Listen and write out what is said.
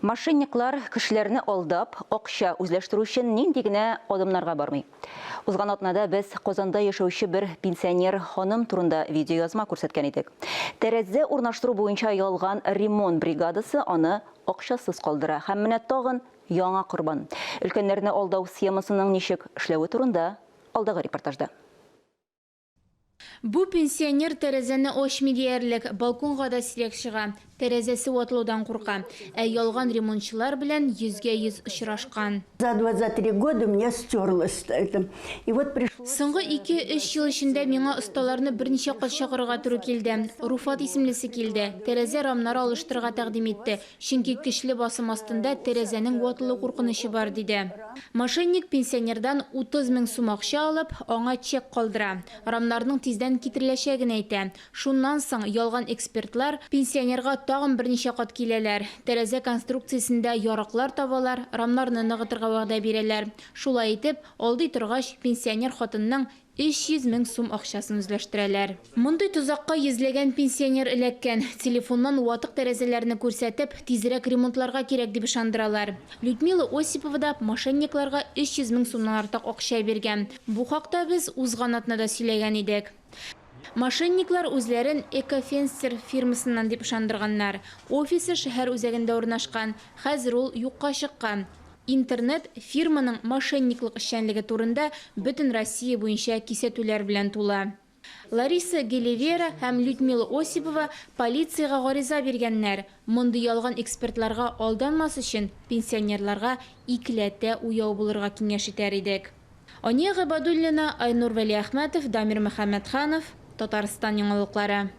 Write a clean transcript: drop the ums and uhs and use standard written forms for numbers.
Мошенниклар кешеләрне алдап, акча үзләштерү өчен нинди генә адымнарга бармый. Узган атнада без Казанда яшәүче бер пенсионер ханым турында видеоязма күрсәткән идек. Тәрәзә урнаштыру буенча ялган ремонт бригадасы аны акчасыз калдыра һәм менә тагын яңа корбан. Өлкәннәрне алдау схемасының ничек эшләве турында алдагы репортажда. Бу пенсионер тәрәзәне ачмый диярлек, балконга да сирәк чыга, тәрәзәсе ватылудан курка. Ә ялган ремонтчылар белән йөзгә-йөз очрашкан. За два, за три года у меня стерлось это. И вот пришлось. Соңгы ике-өч ел эчендә миңа осталарны берничә кат чакырырга туры килде. Руфат исемлесе килде, тәрәзә рамнары алыштырырга тәкъдим итте. Чөнки көчле басым астында тәрәзәнең ватылу куркынычы бар, диде. Мошенник пенсионердан 30 мең сум акча алып, аңа чек калдыра. Рамнарның тиздән китереләчәген әйтә. Шуннан соң ялган экспертлар пенсионерга тагын берничә кат киләләр. Тәрәзә конструкциясендә ярыклар табалар, рамнарны ныгытырга вәгъдә бирәләр. Шулай итеп, алдый торгач, пенсионер хатынның 300 мең сум акчасын үзләштерәләр. Мондый тозакка йөзләгән пенсионер эләккән. Телефоннан ватык тәрәзәләрне күрсәтеп, тизрәк ремонтларга кирәк дип ышандыралар. Людмила Осипова да мошенникларга 300 мең сумнан артык акча биргән. Бу хакта без узган атнада сөйләгән идек. Мошенниклар үзләрен Экофенстер фирмасыннан дип ышандырганнар. Офисы шәһәр үзәгендә урнашкан. Хәзер ул юкка чыккан. Интернет фирманың мошенниклык эшчәнлеге турында бөтен Россия буенча кисәтүләр белән тулы. Лариса Гелевера һәм Людмила Осипова полициягә гариза биргәннәр. Мондый ялган экспертларга алданмас өчен пенсионерларга икеләтә уяу булырга киңәш итәр идек. Ания Гыйбадуллина, Айнур Вәлиәхмәтов, Дамир Мөхәммәтханов, Татарстан яңалыклары.